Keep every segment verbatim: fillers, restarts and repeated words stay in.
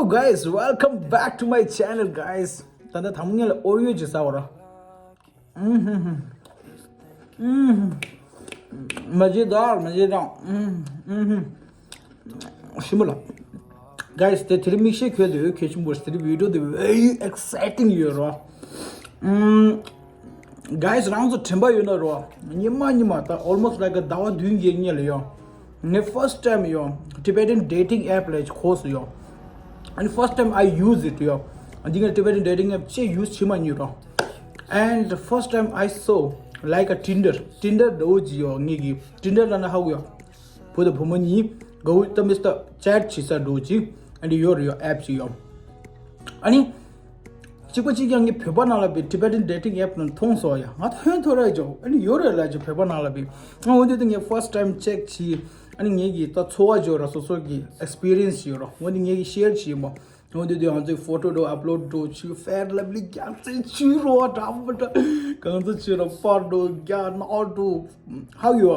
Guys, welcome back to my channel, guys. ད་ལྟ་དང་ངེད་ལ་ཨོ་རིའོ་ཅིག་ཟ་བ་ར། ཨུམ་ཧུམ་ཧུམ། ཨུམ་ཧུམ། མ་བརྗེད་ད་མ་བརྗེད་ད། ཨུམ་ཨུམ་ཧུམ། ཞིམ་པོ་ལ། Guys, དེ་དེ་རིང་མིག་ཤེལ་གྱོན་དུས་གལ་ཆེན་པོ་རེད། དེ་རིང་video དེ་very exciting ཡོད་ར། ཨུམ། Guys, རང་ཚོ་དྲན་པ་ཡོད་ན་རོ། ཉི་མ་ཉི་མ་ད་almost like ཟླ་བ་བདུན་གྱི་སྔོན་ལ་ཡོ། ངས་first time ཡོ། Tibetan dating app ལ་གོ་སོང་ཡོ། And first time I use it ཡོ། འདི་ངས་Tibetan dating app ཅིག་use བྱེད་མ་མྱོང་རོ། And first time I saw like a Tinder, Tinder འདྲ་བོ་ཅིག་ཡོ། ངེད་ཀྱི་Tinder ལབ་ན་ཧ་གོ་ཡོ། བུ་དང་བུ་མོ་གཉིས་དགའ་བོ་ད་མི་སྟ་chat བྱེད་ས་འདྲ་བོ་ཅིག་ཨ་ནི་ཡོད་རེད་ཡོ། app ཅིག་ཡོ། ཨ་ནི། གཅིག་པ་གཅིག་རྐྱང་ངས་བོད་པ་ནང་ལ་བའི་Tibetan dating app ནང་མཐོང་སོང་ཡ། ང་ད་ཧོན་ཐོར་ར་ཇོ། ཨ་ནི་ཡོད་རེད་ལ་ཇོ་བོད་པ་ནང་ལ་བའི། ང་འོ་དེ་དུ་ངས་first time check བྱས། ཨ་ནི་ངེད་ཀྱི་ད་ཚོར་བ་ཇོ་ར་སོ་སོ་གི་experience ཡོད་ར། འོ་དེ་ངེད་ཀྱི་share བྱས་མོ། འོ་དེ་དུ་ང་ཚོའི་photo འགྲོ་upload འགྲོ་ཆུ་fair lovely རྒྱག་ཚེ་ཆུ་རོ་འདྲ་མོ་འདྲ། གང་ཚོ་ཆུ་རོ་པར་འགྲོ་རྒྱ་ནག་འགྲོ། ཧ་ཡོ།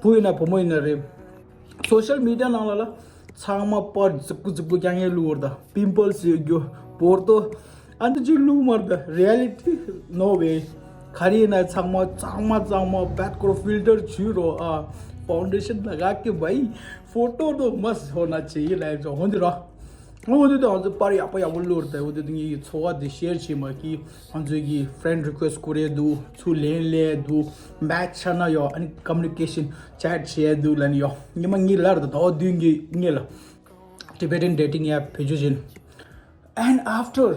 བུ་ཡིན་ན་བུ་མོ་ཡིན་ན་རེད། Social media ནང་ལ་ལ། ཚང་མ་པར་རྫིག་པོ་རྫིག་པོ་རྐྱང་ངས་བླུགས་བར་ད། Pimples ཡོད་རྒྱུ། བོར་ཏོ། ཨ་འདི་ཅིག་བླུགས་མར་ད། Reality no way། ག་རེ་ཡིན་ན་ཚང་མ་གཙང་མ་གཙང་མ་བད་ཀོར་filter བྱུས་རོ་ཨ། Foundation ལ་ག་གི་བའི་photo ནོ་མ་ཧོ་ན་ཆེ་ཡི་ལ་ཡོ་ཧོ་འདི་རོ། ཨོ་འདི་དུ་ང་ཚོ་པར་ཡག་པོ་ཡག་པོ་བླུགས་ཏེ་ཨོ་འདི་དུ་ངེད་ཀྱི་ཚོར་བ་འདི་share བྱེད་མ་གི། ང་ཚོའི་གི་friend request བསྐུར་ཡས་འདུག་ཚུར་ལན་སླེབས་འདུག match ཆགས་ན་ཡོ། ཨ་ནི་communication chat བྱེད་ཡས་འདུག་ལབ་ནི་ཡོ། ཉི་མ་གཉིས་ལར་དུ་ཟླ་བ་བདུན་གྱི་སྔོན་ལ་Tibetan dating app བེད་སྤྱོད་བྱས་ནི། And after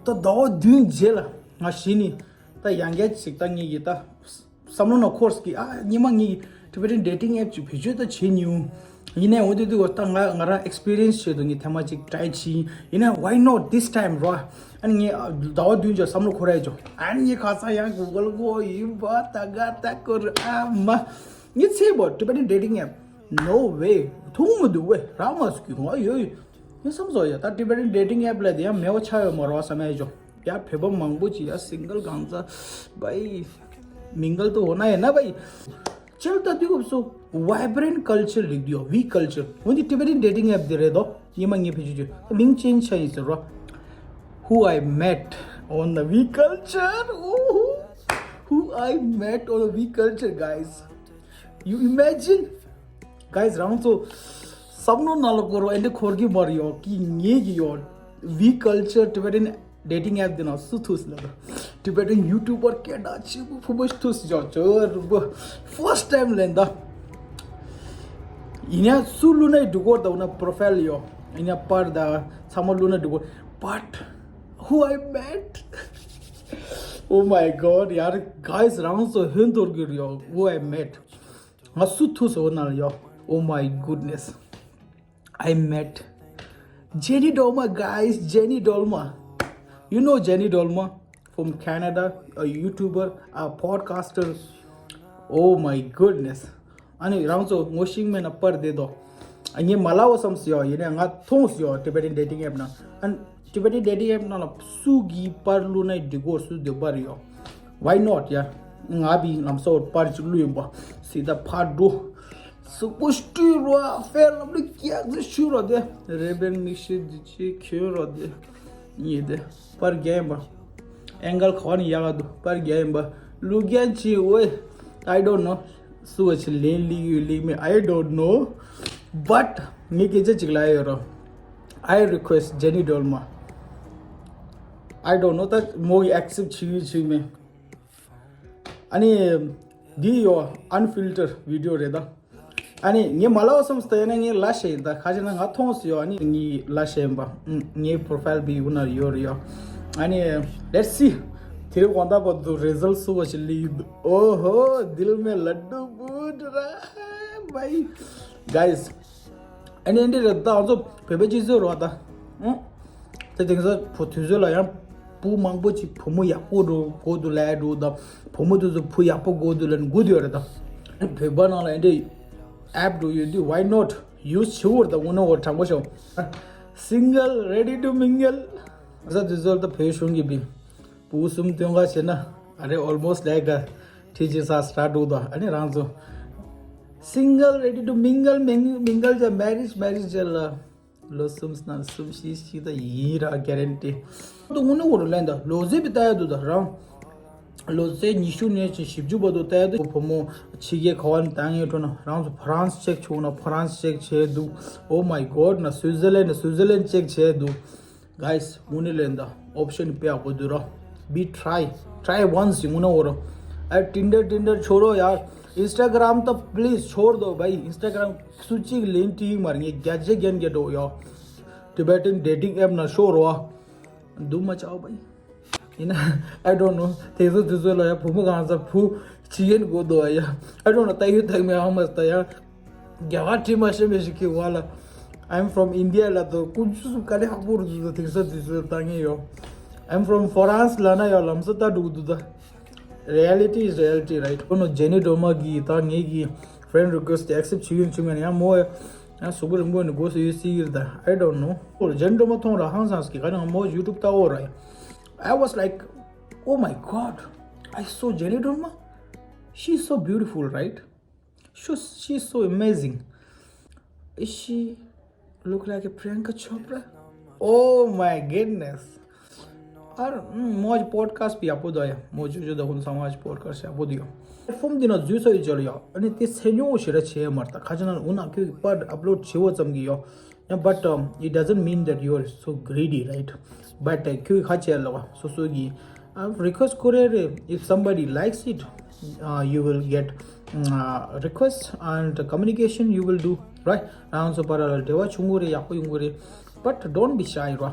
ད་ཟླ་བ་བདུན་རྗེས་ལ་ང་གཞི་ནི་ད་ཡང་བསྐྱར་ཅིག་ད་ངེད་ཀྱི་ད། བསམ་བློ་ནང་འཁོར་གི་ཨ་ཉི་མ་ངའི་Tibetan dating app ཅིག་བེད་སྤྱོད་ད་བྱེད་མྱོང་། ཡིན་ནའི་འོ་དེ་དུས་ད་ང་ང་རང་experience བྱེད་དུ་ངས་ཐེངས་མ་གཅིག་try བྱས་ཡིན་ན་why not this time རོ། ཨ་ནི་ངས་ཟླ་བ་བདུན་ཅིག་བསམ་བློ་འཁོར་ཡ་ཅོ། ཨ་ནི་ངས་ཁ་སང་ཡང་Google གོ་ཡིན་པ་ད་ག་ད་གོ་རུ་ཨ་མ། ངས་ཚེ་བོ་Tibetan dating app no way མཐོང་མི་འདུག་བས་རག་མ་སུ་གི་ངོ་ཡོད་ཡོད། ངས་བསམ་སོང་ཡ་ད་Tibetan dating app ལ་དེ་ཡང་མེད་པ་ཆགས་ཡོད་མ་རོ་བསམ་ཡ་ཅོ། ཡ་བོད་པ་མང་པོ་ཅིག་ཡ་single གང་ཚ་བའི་mingle དུ་འོ་ན་ཡ་ན་བའི། ཅལ་ད་དུས་སྐབས་སུ་vibrant culture རིག་དུས་we culture འོན་ཏེ་Tibetan dating app དེ་རེད་དོ། ཉི་མ་ངས་བེད་སྤྱོད་བྱོས་མིང་change ཆ་ཡིན་ཟེར་རོ། Who I met on the we culture. Ooh, who I met on the we culture, guys. You imagine? Guys, རང་ཚོ་བསམ་བློ་ནང་ལ་འཁོར་བ་ཨེ་འདྲ་འཁོར་གི་མ་རེད་ཡོ། གི་ངེད་ཀྱི་ཡོ། We culture Tibetan dating app དེ་ན་སུ་ཐུག་ཟེར་ལ། Tibetan YouTuber སྐད་གྲགས་ཆེན་པོ་ཕུ་མོ་ཞིག་ཐུག་ཟེར་ཡོ། ཅོ་རུ་པོ་first time ལེན་ད། ཡིན་ཡང་སུ་བླུགས་ན་འགྲིག་གོ་ད་འོ་ན་profile ཡོ། ཡིན་ཡང་པར་ད་ཚང་མ་བླུགས་ན་འགྲིག་གོ། But who I met? Oh my god ཡར་guys རང་ཚོ་ཧོན་ཐོར་གི་རེད་ཡོ། Who I met? ང་སུ་ཐུག་སོང་ན་ཡོ། Oh my goodness. I met Jenny Dolma, guys. Jenny Dolma. You know Jenny Dolma from Canada, a YouTuber, a podcaster. Oh my goodness. ཨ་ནི་རང་ཚོ་ངོ་ཤེས་མེད་ན་པར་བསྡད་དོ། ཨ་ངས་མ་ལབ་བསམ་སོང་ཡོ། ཡིན་ནའི་ང་མཐོང་སོང་ཡོ། Tibetan dating app ནང་ཨ། Tibetan dating app ནང་ལ་སུ་གིས་པར་བླུགས་ན་འགྲིག་གོ་སུ་འདོད་པ་རེད་ཡོ། Why not ཡ། ང་བི་ལམ་སང་པར་ཅིག་བླུགས་ཡིན་པ། སི་ད་ཕར་འགྲོ། སུ་པོ་སྟུ་རོ་ཨ་ཕེར་ལབ་ལུ་ཀྱག་ཟེར་ཞུ་རོ་དེ། རེ་བན་མིག་ཤེལ་འདི་ཅིག་གྱོན་རོ་དེ། ཡིན་དེ། པར་རྒྱག་ཡིན་པ། ཨེང་གལ་ག་བ་ནི་ཡག་ག་འདུག་པར་རྒྱག་ཡིན་པ། ལུག་རྒྱན་ཅི་ཝེ། I don't know. སུ་བ་ཆི་ལེན་ལིག་ཡོད་ལིག་མེད། I don't know. But ངས་སྐད་ཆ་ཅིག་ལབ་ཡོད་རོ། I request Jenny Dolma. I don't know ད་མོ་ཡི་accept བྱེད་ཡོད་བྱེད་མེད། ཨ་ནི། འདི་ཡོ་unfiltered video རེད་ད། ཨ་ནི་ངས་མ་ལབ་བསམ་སྟེ་ཡིན་ན་ངས་ལབ་ཤེས་ཡིན་ད་ཁ་ཅིག་ན་ང་མཐོང་སོང་ཡོ། ཨ་ནི་ངས་ལབ་ཤེས་ཡིན་པ། ངའི་profile པའི་དབུ་ན་ཡོད་རེད་ཡོ། ཨ་ནི། Let's see. དེ་རིང་དགོང་དག་བར་དུ་result སུ་བ་ཞིག་ལི་ཡིན་འདུག་ཨོ་ཧོ། Dil mein laddu phoot raha hai bhai. Guys. ཨ་ནི་འདི་རེད་ད་ང་ཚོ་བོད་པའི་སྤྱི་ཚོགས་རོ་ད། ཨང་། དེ་དེང་སང་བུ་དུས་ཚོད་ལ་ཡང་བུ་མང་པོ་ཅིག་བུ་མོ་ཡག་པོ་འགྲོ་དགོས་འདུག་ལབ་འགྲོ་ད། བུ་མོ་དེ་ཚོ་བུ་ཡག་པོ་དགོས་འདུག་ལབ་ནས་སྒུག་བསྡད་ཡོད་རེད་ད། བོད་པ་ནང་ལ་ཨེ་འདྲ་app འགྲོ་ཡོད་དུས་why not use བྱེད་འོར་ད་དངོས་གནས་འོར་དྲང་པོ་ཤོག Single ready to mingle. ས་དུས་ཚོད་ད་བོད་གཞུང་གི་བི་བུ་གསུམ་སྟོན་ཁ་བྱས་ན་ཨ་རེ་almost like a teacher ས་སྲ་འགྲོ་ད་ཨ་ནི་རང་ཚོ་single ready to mingle mingle mingle ཇ་marriage marriage ཇ་ལ། ལོ་གསུམ་ནང་གསུམ་བཞི་ཞིག་ད་ཡིན་ར་གེ་རན་ཊི། དུ་དངོས་གནས་འོ་རུ་ལན་ད་ལོ་ཟེ་བི་ལྟ་ཡ་དུ་ད་རང་། ལོ་ཚད་ཉི་ཤུ་ནས་ཅིག་བཞི་བཅུ་བར་དུ་ལྟ་ཡ་དུ་བུ་མོ་ཕྱི་རྒྱལ་ག་བ་ནས་བཏང་ཡས་འགྲོ་ན་རང་ཚོ་ཕ་རན་སི་ཅེག་བྱུང་ན་ཕ་རན་སི་ཅེག་བྱས་འདུག Oh my God ན་སུའི་ཛར་ལན་ན་སུའི་ཛར་ལན་ཅེག་བྱས་འདུག Guys དངོས་གནས་ལན་ད་ཨོབ་ཤན་དཔེ་ཡག་པོ་འདུག་ར། Be try try once དངོས་གནས་འོ་ར། ཨ་ཊིན་ཌར་ཊིན་ཌར་ཆོ་རོ་ཡ། ཨིན་སི་ཊ་གྷ་རམ་ད་པི་ལི་ཛི་ཆོར་དོ་བའི། ཨིན་སི་ཊ་གྷ་རམ་སུ་གཅིག་ལན་ཊི་མར་ངས་བརྒྱ་ཆ་བརྒྱ་བརྒྱ་འགྲོ་ཡ། Tibetan dating app ན་ཤོར་རོ། འདུག་མ་ཆའོ་བའི། ཡིན་ན། I don't know དེ་ཚོ་དུས་ཚོད་ལ་ཡ་བུ་མོ་གང་ཟག་བུ་ཕྱི་རྒྱལ་དགོས་འདུག་ཡ། I don't know ད་ཡོད་ད་མེད་ཨ་མ་ད་ཡ། རྒྱ་གར་བྲིས་མ་ཤེས་མེད་ཞིག་གི་བ་ལ། I'm from India ལ་དོ་ཀུན་ཆུ་སུ་ག་ལེ་ཧ་པོ་རུ་དུས་ཚོད་དེང་སང་དུས་ཚོད་ད་ངེས་ཡོད། I'm from France ལ་ན་ཡ་ལམ་སང་ད་འགྲོ་གི་འདུག་ད། Reality is reality, right? ཁོ་ནོ་ཇེ་ནི་ཌོ་མ་གི་ད་ངེད་ཀྱི་friend request དེ་accept བྱེད་ཡོད་ཆུ་མེད་ཡང་མོ་ཡང་གཟུགས་པོ་རིང་པོ་ནི་དགོས་སུ་ཡོད་སྲིད་ཡིར་ད། I don't know ཁོ་ཇེ་ནི་ཌོ་མ་མཐོང་ར་ཧང་སངས་ཀྱི་ག་ནང་མོ་YouTube ལྟ་འོ་ར། I was like, oh my God, I saw Jenny Dorma. She's so beautiful, right? She's, she's so amazing. Is she look like a Priyanka Chopra? Oh my goodness. ཨར། མོ་ཨ་ཅི་པོ་ཌི་ཁ་སི་ཊི་ཡག་པོ་འདུག་ཡ། མོ་ཅོ་ཅོ་ད་ཁོང་ཚང་མ་ཨ་ཅི་པོ་ཌི་ཁ་སི་ཊི་ཡག་པོ་འདུག་ཡ། པེ་ལེ་ཊི་ཕོམ་འདི་ན་འཛུལ་ས་ཡོད་ཅོ་ལ་ཡ། ཨ་ནི་དེ་སེ་ཉོ་ཞེ་ར་བྱེད་ཡ་མ་རེད། ད་ཁ་ཅིག་ན་འུ་ན་ཁྱོད་ཀྱི་པར་ཨབ་ལོཌ་བྱེད་འོ་ཙམ་གྱི་ཡོ། ཡ་but um, it doesn't mean that you are so greedy, right? But uh, ཁྱོད་ཁ་ཆེ་ལ་བ་སོ་སོ་གི་ཨ་རི་ཁུ་ཨེ་སི་ཊི་ཁོ་རེ་རེ། If somebody likes it, uh, you will get uh, request and communication you will do, right? རང་ཚོ་བར་ལ་འབྲེལ་བ་བྱུང་གི་རེད། ཡག་པོ་ཡོང་གི་རེད། But don't be shy ར།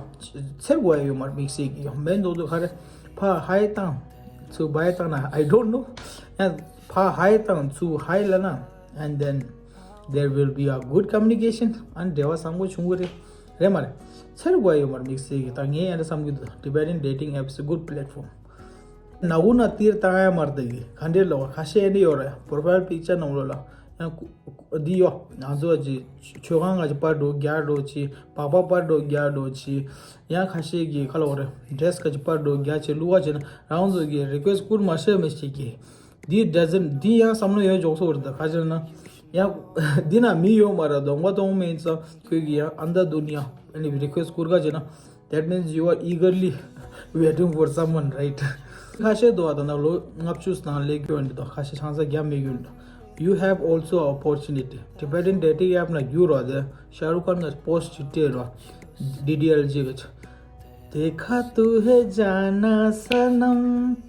འཚེར་དགོས་ཡ་ཡོད་མ་རེད། དམིགས་བསལ་གྱི་ཡོ་མེད་མདོག་མདོག་ཁ་རེ་ཕ་ཧའི་བཏང་ཚུ་བའི་བཏང་ན། I don't know ཡ་ཕ་ཧའི་བཏང་ཚུ་ཧའི་ལ་ན། And then there will be a good communication and འབྲེལ་བ་བཟང་པོ་བྱུང་གི་རེད། རེད་མ་རེད། འཚེར་དགོས་ཡ་ཡོད་མ་རེད། དམིགས་བསལ་གྱི་ད་ངས་ཨ་འདྲ་བསམ་གྱི་འདུག Tibetan dating app is a good platform. ན་འུ་ན་ཏིར་བཏང་ཡ་མ་རེད་ད་གི་ག་འདྲེ་ལོ་ཁ་ཤས་ཨ་འདྲེ་ཡོད་རེད། པོ་རོ་ཕའིལ་པིག་ཅར་ནང་ལོགས་ལ་ཡང་འདི་ཡོ། ང་ཚོ་ཅི་མཆོད་ཁང་ག་ཅི་པར་འགྲོ་རྒྱག་འགྲོ་ཅི། པགས་པ་པར་འགྲོ་རྒྱག་འགྲོ་ཅི། ཡང་ཁ་ཤས་ཀྱི་ཁ་ལོ་རེད། ཌེ་རེ་སི་ག་ཅི་པར་འགྲོ་རྒྱག་ཅི་བླུག་པ་བྱས་ན་རང་ཚོ་གི་རི་ཀུ་ཨེ་སི་ཊི་བསྐུར་མ་ཤེས་མི་ཞིག་གི་འདི་ཌ་ཛན་འདི་ཡང་བསམ་བློ་ཡོད་འཇོག་སོ་རེད། ད་ཁ་ཅིག་ན་ཡང་འདི་ན་མི་ཡོད་མ་རེད། གདོང་པ་གཏོང་མེད་ཙང་ཁོས་ཀྱི་ཡང་ཨན་དྷ་དུ་ནི་ཡ་ཨ་ནི་རི་ཀུ་ཨེ་སི་ཊི་བསྐུར་ག་བྱས་ན། That means you are eagerly waiting for someone, right? ཁ་ཤས་དོ་བ་དང་ལོ་ལྔ་བཅུ་ནང་སླེབས་རྒྱུ་འདི་དང་ཁ་ཤས་ཆང་ས་རྒྱ་མེད་རྒྱུ་འདི། You have also opportunity. Tibetan dating app ན་རྒྱུ་རོ་དེ་ཤ་རུ་ཁ་ནི་པོ་སི་ཊི་ཅིག་སྤྲད་རོ། ཌི་ཌི་ཨེལ་ཇི་གི་ཆ། देखा तू है जाना सनम,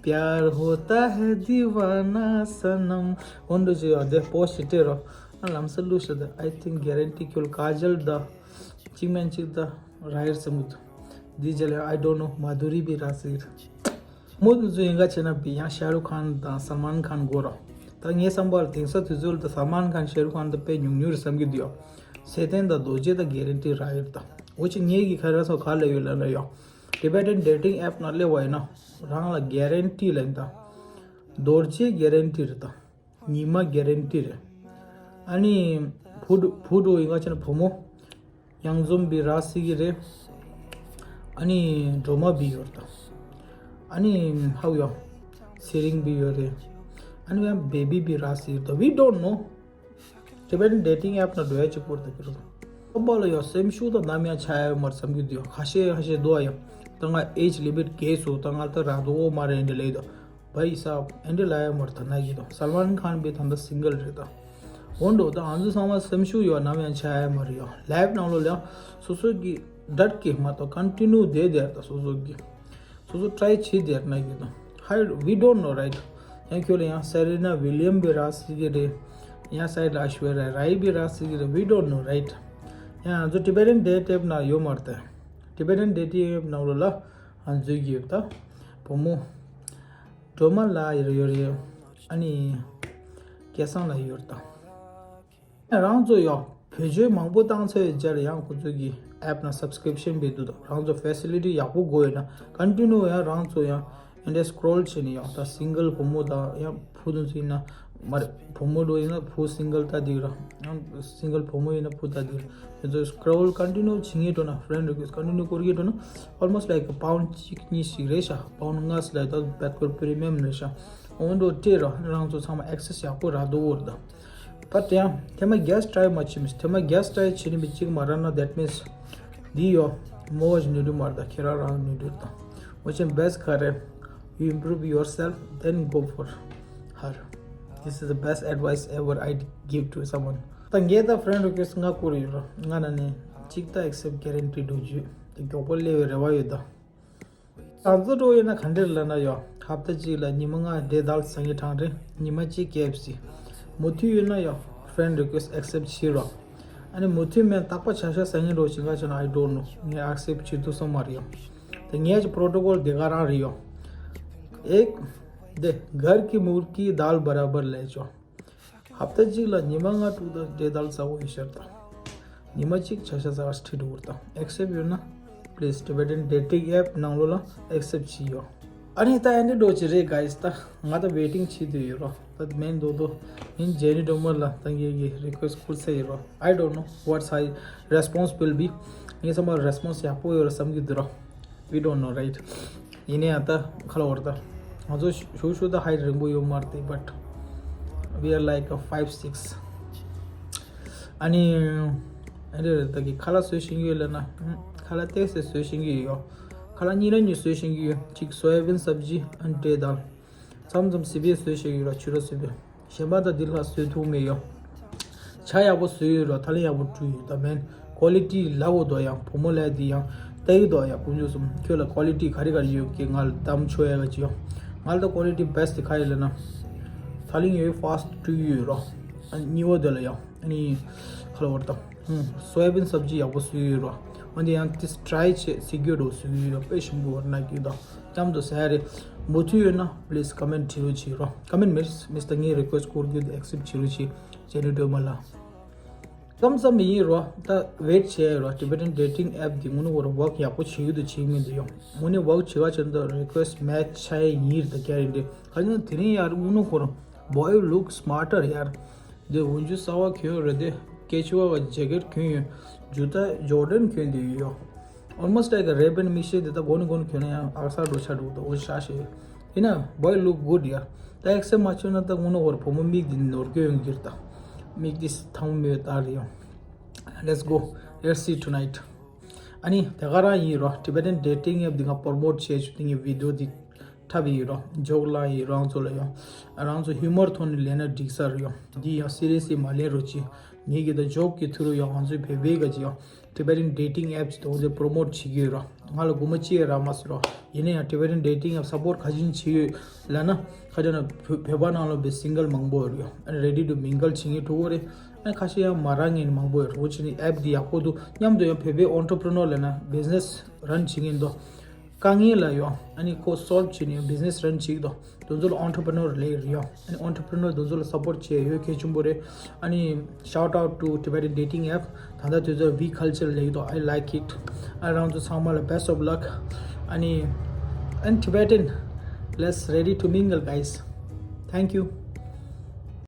प्यार होता है दीवाना सनम. འོན་ཏེ་ཅི་ཡོད་དེ་པོ་སི་ཊི་ཅིག་སྤྲད་རོ། ཨ་ལམ་སང་བླུགས་ཤོག་དེ། I think guarantee ཁྱོད་ཀ་ཇལ་ད་གཅིག་མིན་གཅིག་ད་རག་ཡེར་སེ་མུད། འདི་རྗེས་ལ་I don't know མ་དྷུ་རི་བི་ར་སི་རེད། མོ་དེ་ཚོ་ཡིན་ག་བྱས་ན་བི་ཡང་ཤ་རུ་ཁན་དང་སལ་མན་ཁན་དགོས་རོ། ད་ངའི་བསམ་པར་དེང་སང་དུས་ཚོད་ད་སལ་མན་ཁན་ཤ་རུ་ཁན་ད་དཔེ་ཉུང་ཉུང་རེད་བསམ་གྱི་འདུག་ཡོ། ཚེ་བརྟན་དང་རྡོ་རྗེ་ད་གེ་རན་ཊི་རག་ཡོད་ད། འོ་ཅི་ངེད་ཀྱི་ཁ་ར་སོ་ག་ལ་ཡོད་ལ་ལ་ཡོ། Tibetan dating app ན་སླེབས་པ་ཡིན་ན་རང་ལ་གེ་རན་ཊི་ལ་ཡིན་ད། རྡོ་རྗེ་གེ་རན་ཊི་རེད་ད། ཉི་མ་གེ་རན་ཊི་རེད། ཨ་ནི་བུ་བུ་འགྲོ་ཡིན་ག་བྱས་ན་བུ་མོ། གཡང་འཛོམས་བི་རག་སྲིད་ཀྱི་རེད། ཨ་ནི་སྒྲོལ་མ་བི་ཡོད་རེད་ད། ཨ་ནི་ཧའུ་ཡོ། ཚེ་རིང་བི་ཡོད་རེད། ཨ་ནི་ཡང་བེ་བི་བི་རག་སྲིད་ཀྱི་རེད་ད། We don't know. Tibetan dating app ན་འགྲོ་ཡ་གཅིག་པོ་རེད་ད་ཕི་རོ། ཨ་བ་ལ་ཡོ་སེམས་ཤུགས་དང་ནམ་ཡང་ཆག་ཡ་མར་བསམ་གྱི་འདུག་ཡོ། ཁ་ཤས་ཁ་ཤས་འདུག་ཨ་ཡོ། ད་ང་age limit བརྒལ་སོང་། ད་ང་ད་རག་འདུག་འོ་མ་རེད་འདི་ལས་ད། བའི་ས་ཨེ་འདྲ་ལ་ཡ་མར་ད་ན་གི་དང་སལ་མན་ཁན་བི་ད་ད་སིང་གལ་རེད་ད། འོན་ཏེ་ད་ང་ཚོ་ཚང་མ་སེམས་ཤུགས་ཡོད་ནམ་ཡང་ཆག་ཡ་མ་རེད་ཡོ། ལའིབ་ནང་ལོགས་ལ་ཡང་སོ་སོ་གི་ཌར་གི་མ་གཏོགས་ཀོན་ཊི་ནིའུ་བསྡད་བསྡད་ད་སོ་སོ་གི་སོ་སོ་ཊྲའི་བྱེད་བསྡད་ན་གི་དང་ཧའི། We don't know, right? ཡང་ཁྱོད་ལ་ཡང་སེ་རེ་ན་ཝི་ལི་ཡམ་བི་རག་སྲིད་ཀྱི་རེད། ཡང་སའི་ཌི་ལ་ཨ་ཤུ་ཝར་ཡ་རའི་བི་རག་སྲིད་ཀྱི་རེད། We don't know, right? ཡང་ང་ཚོ་ཊི་བེ་ཊན་ཌེ་ཊིང་ཨེབ་ན་ཡོད་མ་རེད་ད། ཊི་བེ་ཊན་ཌེ་ཊིང་ཨེབ་ནང་ལོགས་ལ་ང་འཛུལ་གྱི་ཡོད་ད། བུ་མོ། སྒྲོལ་མ་ལགས་ཡོད་རེད། ཨ་ནི། སྐལ་བཟང་ལགས་ཡོད་རེད་ད། རང་ཚོ་ཡང་བེད་སྤྱོད་མང་པོ་བཏང་ཚར་བའི་རྗེས་ལ་ཡང་ཁོ་ཚོ་གི་ཨེབ་ནང་སབ་སི་ཀི་རིབ་ཤན་བྱེད་དུས་དང་རང་ཚོ་ཕེ་སི་ལི་ཊི་ཡག་པོ་དགོས་ཡོད་ན་ཀོན་ཊི་ནིའུ་ཡང་རང་ཚོ་ཡང་ཨེ་འདྲ་སི་ཀྲོལ་བྱས་ནས་ཡང་ད་སིང་གལ་བུ་མོ་དང་ཡང་བུ་དང་ཚོ་ཡིན་ན་མ་རེད། བུ་མོ་འགྲོ་ཡིན་ན་བུ་སིང་གལ་ལྟ་འདི་ར། ཡང་སིང་གལ་བུ་མོ་ཡིན་ན་བུ་ལྟ་འདི་ར། དེ་ཚོ་སི་ཀྲོལ་ཀོན་ཊི་ནིའུ་བྱེད་ངེས་འགྲོ་ན་ཕི་རེན་ཌི་རི་ཀུ་ཨེ་སི་ཊི་ཀོན་ཊི་ནིའུ་སྐོར་གྱི་འགྲོ་ན་ཨོལ་མོ་སི་ཊི་ལའིཀ་པའུན་ཌི་གཅིག་གཉིས་ཤིག་རེད་ཤག་པའུན་ཌི་ལྔ་ཙམ་ལ་ད་བེད་ཀོར་པི་རི་མི་ཡམ་རེད་ཤག་འོ་འགྲོ་སྤྲད་ར་རང་ཚོ་ཚང་མ་ཨེག་སེ་སི་ཡག་པོ་རག་འདུག་འོར་ད། པ་དེ་ཡང་ཐེངས་མ་རྒྱ་སི་ཊྲའི་མ་བྱེད་མི་ཐེངས་མ་རྒྱ་སི་ཊྲའི་བྱེད་ནི་མི་གཅིག་མ་རག་ན་that means འདི་ཡོ། མོ་ཞིག་ནུས་མ་རེད། ད་ཁྱེད་རང་རང་ནུས་འདུག་ད། འོ་ཅན་best ག་རེ། You improve yourself, then go for her. This is the best advice ever I give to someone. ད་ངས་ད་friend request ང་བསྐུར་ཡོད་ར། ང་ན་ནི་གཅིག་ད་accept guarantee འགྲོ་རྒྱུ་ད་མགྱོགས་པོ་སླེབས་པའི་རེ་བ་ཡོད་ད། ང་ཚོ་འགྲོ་ཡོད་ན་ག་འདྲ་ལབ་ན་ཡོ། ཧབ་ཏ་གཅིག་ལ་ཉི་མ་ལྔ་འབྲས་དལ་ཟ་ངེ་དྲང་རེད། ཉི་མ་གཅིག་ཀེ་ཨེཕ་སི། མུ་མཐུད་ཡོད་ན་ཡོ། friend request accept བྱེད་རོགས། ཨ་ནི་མུ་མཐུད་མེད་རྟག་པ་ཆ་ཤ་ཟ་ངེ་འགྲོ་བྱེད་ག་ཆ་ན་I don't know. ངས་accept བྱེད་ཐུབ་སོང་མ་རེད་ཡོ། ད་ངས་ཀྱི་protocol དེ་ག་རང་རེད་ཡོ། ཨེག་དེ་གར་གི་མུར་གི་དལ་བ་ར་བར་ལས་ཆོ། ཧབ་ཏ་གཅིག་ལ་ཉི་མ་ལྔ་དྲུག་དང་འབྲས་དལ་ཟ་འོ་ཡི་ཤར་དང་། ཉི་མ་གཅིག་ཆ་ཤ་ཟ་བར་ཁྲིད་འགྲོ་བར་དང་། accept ཡོད་ན་please Tibetan dating app ནང་ལོ་ལ་accept བྱེད་ཡོ། ཨ་ནི་ད་ཨེ་འདྲ་འགྲོ་ཅི་རེད་guys། ད་ང་ད་waiting བྱེད་དུ་ཡོད་རོ། ད་མེན་དོ་དོ་ཡིན་ཇེ་ནི་ཌོ་མར་ལ་ད་ངེད་ཀྱི་request བསྐུར་ཚེ་ཡོད་རོ། I don't know what his response will be. ངས་བསམ་པ་response ཡག་པོ་ཡོད་ར་བསམ་གྱི་འདུག་རོ། We don't know, right? ཡིན་ནའང་ད་ཁ་ལ་བར་ད་ང་ཚོ་ཞུ་ཞུ་ད་height རིང་པོ་ཡོད་མ་རེད་དེ། But we are like a five six. ཨ་ནི་ཨ་ནི་ད་གི་ཁ་ལག་བཟོས་ཤེས་ཀྱི་ཡོད་ལབ་ན། ཁ་ལག་ཏོག་ཙམ་བཟོས་ཤེས་ཀྱི་ཡོད། ཁ་ལག་གཉིས་ར་གཉིས་བཟོས་ཤེས་ཀྱི་ཡོད། གཅིག་soyabean སབ་ཇི་ཨན་འབྲས་དལ། མཚམས་མཚམས་སི་པན་བཟོས་ཤེས་ཀྱི་ཡོད་ར། ཕྱུ་ར་སི་པན། གཞན་པ་དང་འདི་ལ་བཟོས་ཐུབ་མེད་ཡོ། ཇ་ཡག་པོ་བཟོས་ཡོད་ར། ཐ་ལི་ཡག་པོ་བཀྲུས་ཡོད། ད་མེན་quality ལ་འོ་དོ་ཡང་བུ་མོ་ལས་འདི་ཡང་ལྟ་ཡི་དོ་ཡང་དཀོན་མཆོག་གསུམ། ཁྱོད་ལ་quality ག་རེ་ག་རེ་ཡོད་ཀྱི་ང་ལ་གདམ་ཆོག་ཡ་ག་ཅི་ཡོ། ང་ལ་ད་quality best དེ་ག་ཡི་ལབ་ན། ཐ་ལི་ཡོད་fast བཀྲུས་ཡོད་ར། ཨ་གཉིས་པ་དེ་ལ་ཡང་ཨ་ནི་ཁ་ལ་བར་དང་། soyabean སབ་ཇི་ཡག་པོ་བཟོས་ཡོད་ར། འོན་ཏེ་ཡང་དེ་try བྱེད་སི་གྱོད་འགྲོ་བཟོས་ཡོད་ར། དཔེ་ཞིམ་པོ་བར་ན་གྱི་དང་། ཙམ་དུ་ཟ་ཡ་རེད། མུ་མཐུད་ཡོད་ན་please comment བྱེད་རོགས་བྱེད་རོགས། comment མེད་མེད་ད་ངའི་request བསྐུར་རྒྱུ་དེ་accept བྱེད་རོགས་བྱེད། ཇེ་ནི་ཌོ་མར་ལ། ཙམ་ཙམ་མི་ཡིན་རོགས། ད་wait བྱས་རོགས། Tibetan dating app འདི་དངོས་གནས་ཁོ་རང་work ཡག་པོ་བྱེད་ཀྱི་འདུག་བྱེད་མི་འདུག་ཡོ། དངོས་གནས་work བྱེད་ག་ཅན་ད་request match བྱ་ཡ་ཡིན་རེད་ད་guarantee། ག་ཅི་ན་དེ་རིང་ཡར་དངོས་གནས་ཁོ་རང་boy look smarter ཡར། འདི་འོན་ཇུ་གསར་པ་གྱོན་རེད་དེ། སྐད་ཆུ་བ་བ་ཇེ་ཀེཊ་གྱོན་ཡོད། ཇུ་ཏ་ཇོར་ཌན་གྱོན་དེ་ཡོད་ཡོ། Almost like a Ray-Ban མིག་ཤེལ་དེ་ད་གོ་ནི་གོ་ནི་གྱོན་ན་ཡང་ཨག་ས་འགྲོ་ཆ་འགྲོ་ད་འོ་ཤ་ཤེ། ཡིན་ན་boy look good ཡ། ད་accept མ་བྱུང་ན་ད་དངོས་གནས་བར་བུ་མོ་མིག་འདི་ནོར་གྱོན་ཡོང་གིར་ད། མིག་འདི་ཐང་མེད་ད་རེད་ཡོ། Let's go. Let's see tonight. ཨ་ནི་དེ་ག་རང་ཡིན་རོ། Tibetan dating app འདི་ང་promote བྱས་ཆུ་དེ་ངའི་video འདི་འཁྲབ་ཡིན་རོ། joke ལ་ཡིན་རང་ཚོ་ལ་ཡོ། རང་ཚོ་humor ཐོག་ནས་ལས་ན་འགྲིག་ས་རེད་ཡོ། འདི་ཡང་seriously མ་ལེན་རོགས་གྱིས། ངེད་ཀྱི་ད་joke གི་ཐུ་རུ་ཡང་ང་ཚོའི་བོད་པའི་ག་ཅི་ཡང་Tibetan dating apps དེ་ཚོ་promote བྱེད་ཀྱི་ཡོད་ར། ང་ལ་སྒོར་མོ་གཅིག་རག་མ་སོང་ར། ཡིན་ན་ཡང་Tibetan dating app support ག་ཅི་བྱེད་ཀྱི་ཡོད་ལབ་ན། ཁ་ཅིག་ན་བོད་བོད་པ་ནང་ལ་བའི་single མང་པོ་ཡོད་ར་ཡོ། ཨ་ནི་ready to mingle བྱེད་མཁན་ཕྲུ་གུ་རེད། ཨ་ནི་ཁ་ཤས་ཡང་མ་རག་མཁན་མང་པོ་ཡོད་ར། འོ་བྱས་ནས་app འདི་ཡག་པོ་འདུག་མཉམ་དུ་ཡང་བོད་པའི་entrepreneur ལབ་ན་business run བྱེད་མཁན་འདུག་དཀའ་ངལ་ལ་ཡོ། ཨ་ནི་ཁོ་solve བྱེད་ནས་business run བྱེད་ཀྱི་འདུག་དེ་ཚོ་ལ་entrepreneur ལས་ཡོད་ར་ཡོ། ཨ་ནི་entrepreneur དེ་ཚོ་ལ་support བྱེད་ཡོད་གལ་ཆེན་པོ་རེད། ཨ་ནི་shout out to Tibetan dating app. ད་ལྟ་དེ་ཚོ་V culture ལས་ཡོད་དོ། I like it. ཨ་རང་ཚོ་ཚང་མ་ལ་best of luck. ཨ་ནི་and Tibetan, let's ready to mingle, guys. Thank you.